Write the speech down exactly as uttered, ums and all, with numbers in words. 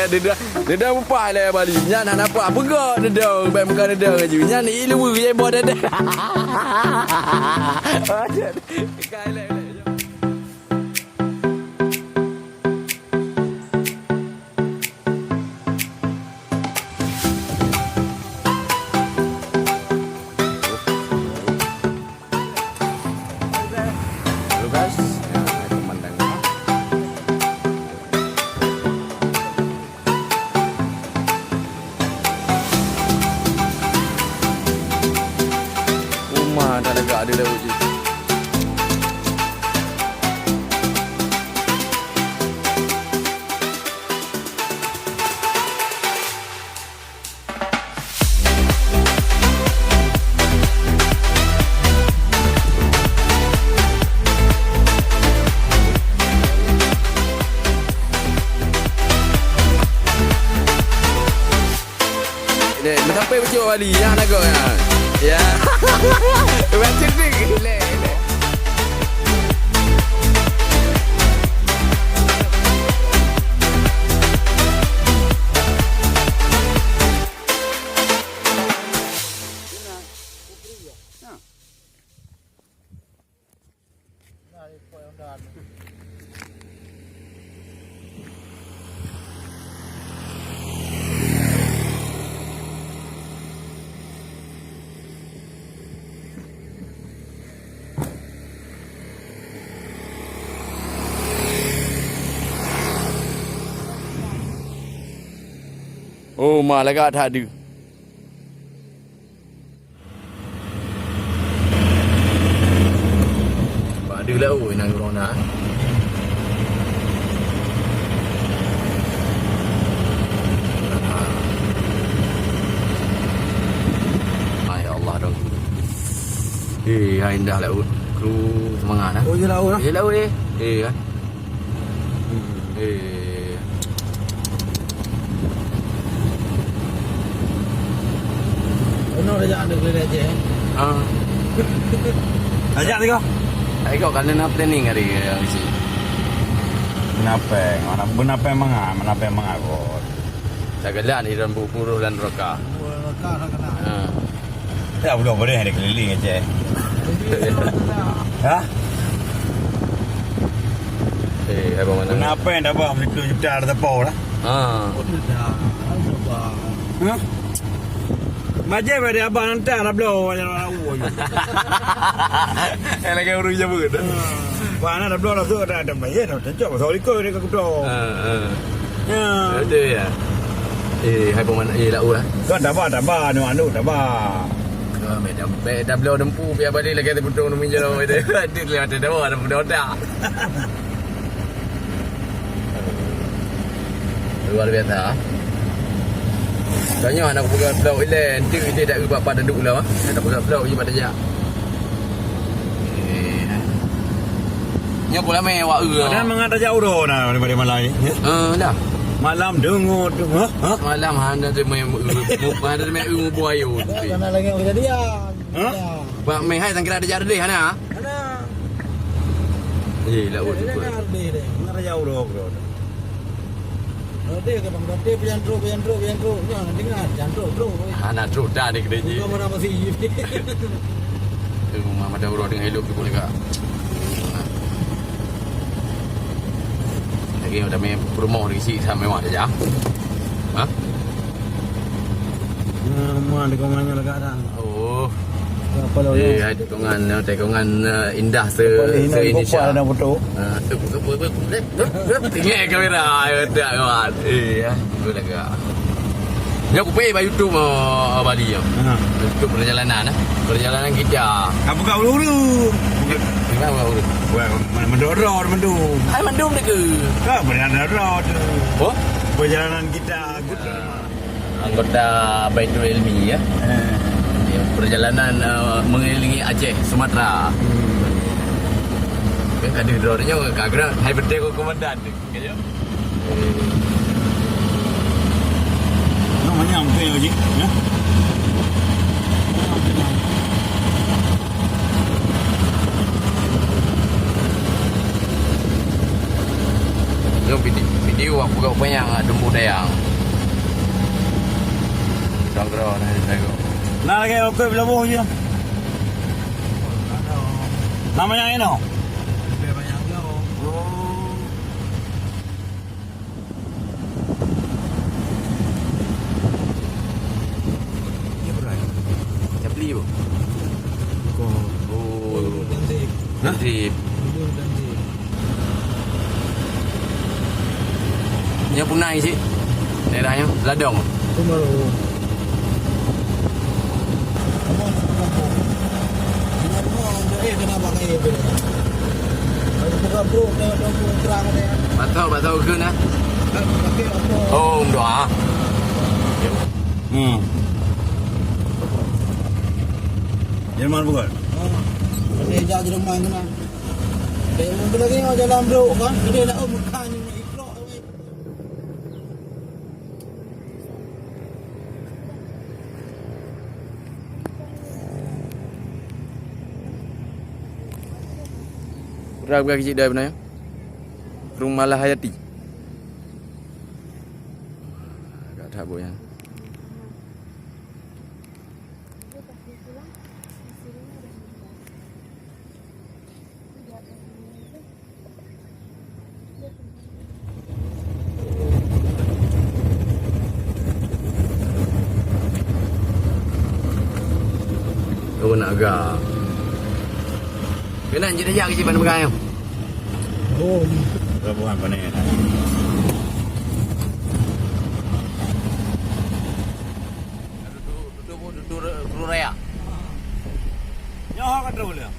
Deda, deda mupah lé Bali. Nyan hana pah. Peugah deda, bèk muka deda ju. Nyan ileue, ye boh deda. Kai lé, lé. Halo guys, ya, pemandangan. Uma dah lega ada laut je. Ini, meusapai pucuk Bali, ya, lagu, ya. Ya. Macam ni, relax, relax. Oh, ma lagak that deuh. Bak deuh laôt inan keudroe na. Hai Allah dong. Eh, hai indah laôt. Kru semangat, ah. Oh, ya laôt, ah. Ya laôt, eh. Eh, ah. Eh. Keunoe tajak aneuk keuliling Aceh, eh? Ah. Tajak tiga. Tajak ka na planning hari, eh, isi. Beunapèe, mana beunapèe mangat, beunapèe mangat kot. Tagalak ni dalam buku roh dan neraka. Buku neraka dah kena. Ha. Ya, belum boleh ada keliling Aceh. Ha? Eh, abang mana? Kenapa yang dah bah begitu juta ada tepau dah? Ha. Dah, dah, dah. Ha? Bajai pada abang nanti ada belum, ada orang tahu. Eh, lagi orang jabat. Ha. Wah, anak dah belum dah tu, dah, dah bayar dah. Tencok, pasal ikut dia ke kutu. Ha, ha. Ya. Betul ya. Eh, hai pemanah, eh, laôt lah. Kan tabah, tabah, anu, anu, tabah. Kau meh dah, meh dah bloe dempu, biar balik lagi ada putung demi jalan itu. Adik lewat ada dah, ada putung otak. Luar biasa. Tanya anak peugah vlog ilèe, nanti kita tak ubah pada dulu lah. Anak peugah vlog je pada jak. Eh. Nyoe pula meh awak eu. Padahal mangat tajak uroe na daripada malam ni. Eh, dah. Malam deungo tu. Ha? Ha? Malam hana teumé, hana teumé eu buayo. Karena lagi kejadian. Ha? Ya. Bak meh hai sangkira tajak redeh hana? Hana. Eh, laôt. Redeh deh. Mangat tajak uroe, bro. Ada ke bang, ada peujan trok, peujan trok, peujan trok. Nyan, dengar, peujan trok, trok. Hana trok dah ni kedai je. Bukan orang masih. Tu rumah mata uroe dengan elok tu boleh kak. Lagi udah main promo di sini sama mewah saja. Ha? Nah, rumah di konganya lega dah. Oh. Apa lo? Eh, hai tikungan, eh, tikungan, eh, indah se, se Indonesia. Ada foto. Ah, tu, tu, tu, tu, tu, tu, tu, ingat kamera, ya, tak kawan. Eh, ya, tu dah gerak. Nyoe kupi bak YouTube, eh, Bali, ya. Ha. YouTube perjalanan, eh. Perjalanan kita. Apa kau ulu-ulu? Kenapa ulu? Wah, mana mendorong, mendung. Hai, mendung deh ke? Kau mana mendorong tu? Oh? Perjalanan kita. Anggota Baitul Ilmi, ya. Eh. Ya, perjalanan, eh, mengelilingi Aceh, Sumatera. Hmm. Kan ada drone nyoe, kagak hai betul ke komandan tu, kan, ya? Namanya mungkin lagi, ya. Jom video, video Wah, pegawai panyang kat Dumbu Dayang. Tanggra na jago. Nah, lagi aku belum je. Namanya Eno. Lebih banyak belum. Oh. Dia berai. Capli bu. Kau. Oh. Hah? Nanti. Nyoe punai cit. Daerah nyoe Ladong. Itu baru. Batau, batau ke na? Oh, meudoa. Hmm. Jerman bukan? Oh. Ada jak Jerman kena. Dia mungkin lagi mau jalan bro kan? Dia nak oh, bukan. Peurah bukan keuchik dai beuna, ya? Rumalah Hayati. Agak that boh nyan. Oh, nak ga. Kena jeuet jak ke Ciban Pegai. Oh. Pelabuhan Panai. Dudu, dudu, dudu, dudu raya. Nyoe ka trok boleh.